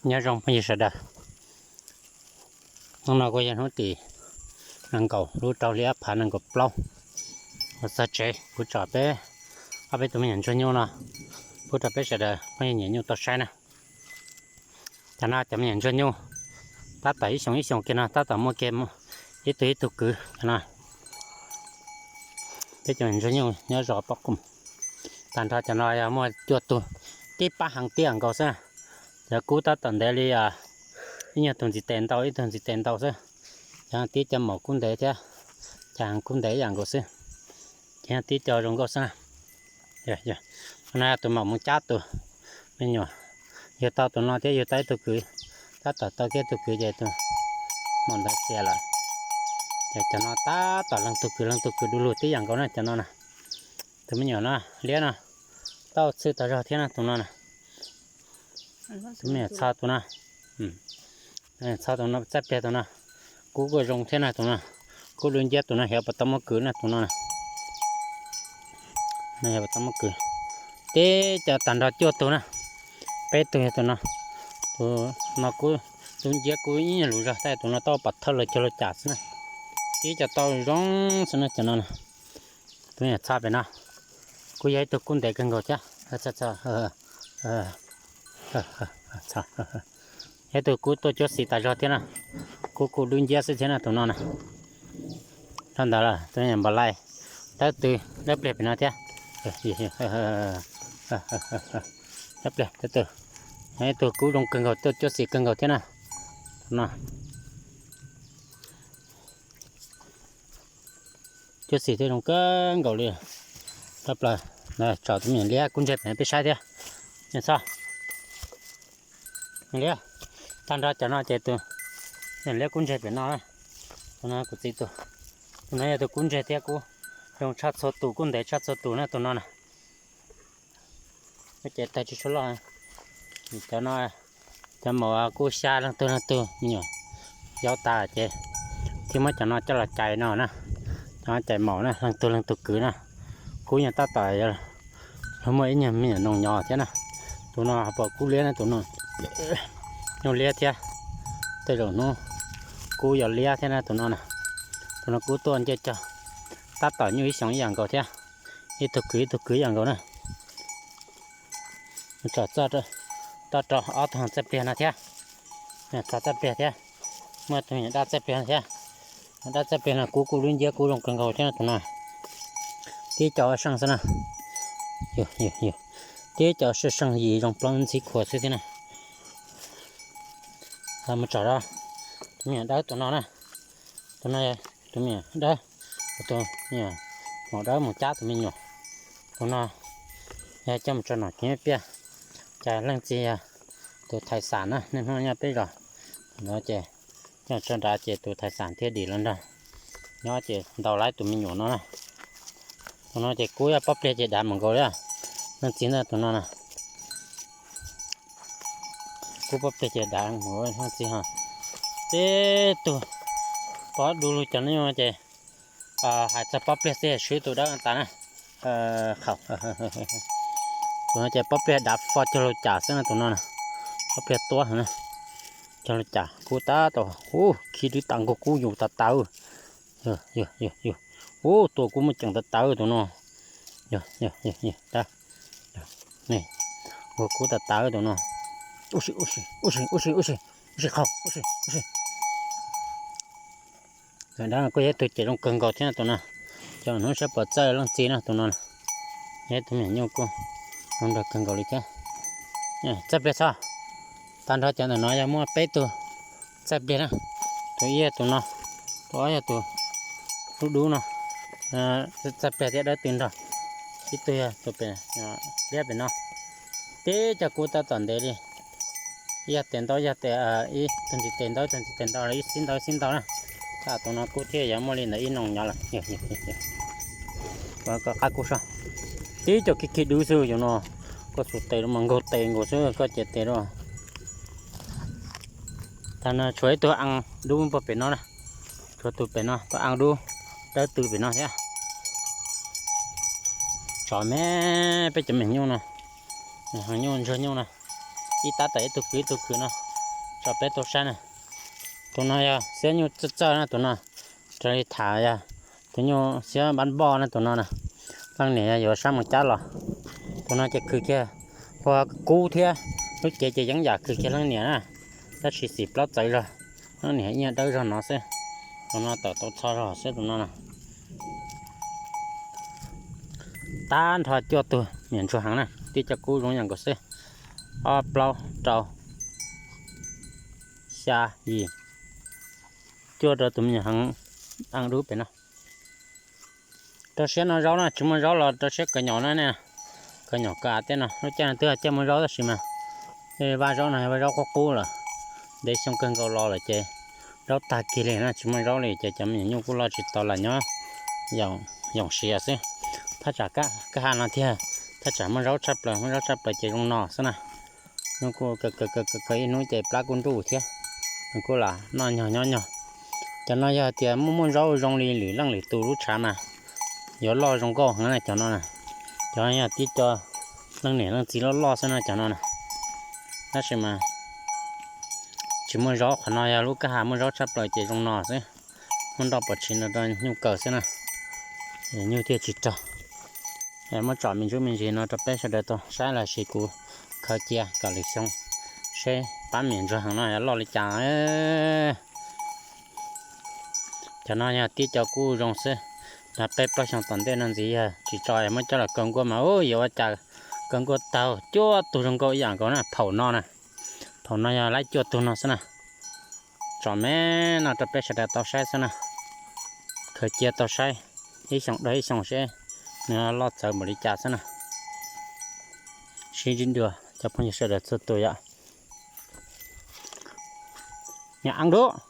Nyob zoo phooj ywg sawv daws, hnub no kuj yog hnub tim nees nkaum lub rau hli ob phav nees nkaum plaub. Uas txog tsev kuv tsom peb ob peb tus me nyuam ntsuag nyuj no pub rau peb sawv daws phooj ywg nyiam nyuj tau saib na. Cov no cov me nyuam ntsuag nyuj tab tom ib xyoos ib xyoos kiag no tab tom muaj kiag ib tug ib tug kwv no. Peb cov me nyuam ntsuag nyuj nyob zos Pov Qum, tag nrho cov no yog muaj cuaj tug, tib pab heev tiag nkaus xwb. Cov kub tab tom ntev li ib nyuag tus ntxiv tes ntau ib tug ntxiv tes ntau xwb. Cov tib co maum kub ntev thiab, cov heev kub ntev ib yam nkaus xwb. Ces yog tib co zoo nkauj xwb na. No yog tus maum mus cab tus me nyuam, yug tau tus no thiab yug tau ib tug kwv, tab tom tau kiag tus kwv ces tus maum ntawd xiam lawm. Ces cov no tab tom leej tug kwv leej tug kwv du lug tib yam nkaus na cov no na. Tus me nyuam no liab no, tau txhwj tas zog thiab na tus no na. Tus me nyuam txho tus no, txho tus no txaij pliag tus no, kub kuj zoo thiab na tus no, kub dub nciab tus no xyov puas tau muaj kwv na tus no na. Xyov puas tau muaj kwv. Tib co tag nrho cuaj tug na, peb tug yog tus no, tus no kub dub nciab kub ib nyuag lus zog tab tus no tau pom thawj lawv cog lus cas xwb na. Tib co tau zoo xwb na cov no na. Tus me nyuam txho pem no kuj yog ib tug kub ntev kawg nkaus thiab. Yog ib tug kub tuaj cuab xis tas zog thiab na, kub kuj dub nciab xwb thiab na tus no na. Dhau ntawd lawm tus me nyuam npam lais dawb tw dawb pliag pem no thiab. Dawb pliag dawb tw, yog ib tug kub zoo kawg nkaus tuaj cuab xis kawg nkaus thiab na tus no. Cuab xis thiab zoo kawg nkaus li. Tshaj plaws, tsom tus me nyuam liab kub ntseg pem no peb saib thiab. Txhob liab, tag nrho cov no ces tus me nyuam liab kub ntseg pem no, tus no kuv txiv tus, tus no yog tus kub ntseg thiab kub zoo tshaj txhua tus kub ntev tshaj txhua tus na tus no na. Ces tag tsis tshua loj, cov no cov maum kuj xya leej tug leej tug me nyuam yaub tas ces thiaj muab cov no coj los cais no na. Cov no cais maum na leej tug leej tug kwv na. Kub nyuag tab tom luag muaj ib nyuag me nyuam noog nyo thiab na. Tus no puas kub liab na tus no, nyuj liab thiab. Tej zaum hnub kub yog liab thiab na tus no na. Tus no kub tuaj ncej cog, tab tom nyuj ib xyoos ib yam nkaus thiab, ib tug kwv ib tug kwv ib yam nkaus na. Tsom txoj, toj rau ob tug txaij pliag no thiab, txog txaij pliag thiab, muaj tus me nyuam dab txaij pliag no thiab. Dab txaij pliag no kub kuj dub nciab kub zoo kawg nkaus thiab tus no. Tib co seej xwb na, tib co seej seej yim zoo plaub ntxhib khuas xwb thiab na. Mus tsom rau tus me nyuam dawb tus no na, tus no tus me nyuam dawb, tus me nyuam maum dawb mus cab tus me nyuam. Tus no yog coj mus tso nom tswv piaj, cas leej txiv yog tus thais xam na, niaj hnub nyob peb zos no ces coj tso nrad ces tus thais xam thiaj dim los nrog nyob ces ntaus laib tus me nyuam no na. Tus no ces kub pob pliag ces dav mus nkaus li, leej txiv ntawd tus no na. Kub pob pliag ces dav mus leej txiv ho. Tib tug pob du lug cov no ces hais txog pob pliag xwb swb tus dawb tas na. Qhaum, tus no ces pob pliag dav fo cog lug cas xwb na tus no na. Pob pliag tuab na, cog lug cas kub tab tom hu khi dwb tas nkaus kub yus tas taw. Ub, tua kub muaj ceem tas taw tus no. Ua kub tas taw tus no. Ub si, ub si, ub si, ub si, qhaum, ub si, ub si. Dab kuj yog ib tug cem zoo kawg nkaus thiab tus no. Cov hnub sab pov txawj leej txiv no tus no. Yog ib tug me nyuam nyuj kuj zoo nraug kawg nkaus li thiab. Txaij pliag txhob. Tag nrho cov ntawm no yog muaj peb tug txaij pliag na. Tus ib yog tus no, tus ob yog tus dub dub no. Txaij pliag thiab dawb tw nrog. Ib tug yog tus pem liab pem no. Tib co kub tab tom ntev li. Ib yog tes ntau, ib yog tes, ib tug ntxiv tes ntau, ib tug ntxiv tes ntau, ib sib ntau ib sib ntau na. Txhaj tus no kub thiaj yuav muaj li ntawd ib noo nyob lawm. Kom qab kub soj. Tib co khi khi dub xwb yus no. Koj xus tes mas nkaug tes nkaus xwb koj ces tes lawm. Tag no tshuav ib tug a dub pem no na. Tshuav tus pem no, tus a dub dawb tw pem no thiab. Tsov me, peb cov me nyuj no, nyuj ntsuag nyuj no, ib tab tom ib tug kwv ib tug kwv no. Tso peb tuaj saib na. Tus no yog xiab nyuj txawj txawj na tus no. Raws li tham yog tus nyuj xiab npab npoj na tus no na. Leej niam yog yuav sab mus cab los. Tus no ces khwv kiag ua kub thiab, lub cev ces yeeb yam khwv kiag leej niam na. Tab sis xim plaub txawv zog, leej niam ib nyuag dawb zog no xwb. Tus no tawm tau txho zog xwb tus no na. Tag nrho cuaj tug me nyuam ntsuag heev na, tib co kub zoo yam nkaus xwb. Ob plaub rau xya yim, cuaj rau tus me nyuam heev. Eeb dub pem no. Rau siab noj zaub na, tsis muaj zaub los rau siab kav nyom na ne. Kav nyom kav av tej no lub caij no twb yog caij muaj zaub tab sis mas vaj zaub no yog vaj zaub qub qub lawm. Ntev xyoo kawg nkaus los lawm ces zaub tag kiag li na, tsis muaj zaub li ces cov me nyuam nyuj kuj loj tsis tau los nyob yoos siav xwb. Thaj tsam kaj ha no thiab, thaj tsam muaj zaub tshaj plaws, muaj zaub tshaj plaws ces zoo no xwb na. Nyuj kuj kaw kaw kaw ib hnub ces plab kuj nruj thiab, nws kuj lam noj nyog nyob nyog. Cov no yog tias muaj muaj zaub zoo li lwm leej lwm tus lub tshav mas yuav loj zoo nkauj heev na cov no na. Cov yog tib co leej niam leej txiv loj loj xwb no cov no na. Tab sis mas tsis muaj zaub, qhov no yog lub kaj ha muaj zaub tshaj plaws ces zoo no xwb. Muaj nroj pom tshis no rau nyuj kaw xwb na, nyuj thiaj tsis raug. Muab tsom me ntsuj me ntsis no rau peb sawv daws tau saib los sis kuv khaws cia kom lwm xyoo seb pab me nyuam ntsuag heev no yog loj li cas. Cov no yog tib co kuj zoo xwb, yog peb plaub xyoo tom ntej no ntxiv yog tsis tso muab coj los kaw nkuaj mas ub yuav ua cas kaw nkuaj taug cuaj tug zoo nkauj ib yam nkaus na. Phaum no na, phaum no yog laib cuaj tug no xwb na. Tsom me no rau peb sawv daws tau saib xwb na. Khaws cia tau saib ib xyoo dhau ib xyoo seb nws loj txawv npaum li cas xwb na. Sib ntsib dua cov phooj ywg sawv daws txhua tus yom. Nyuam eeb dub.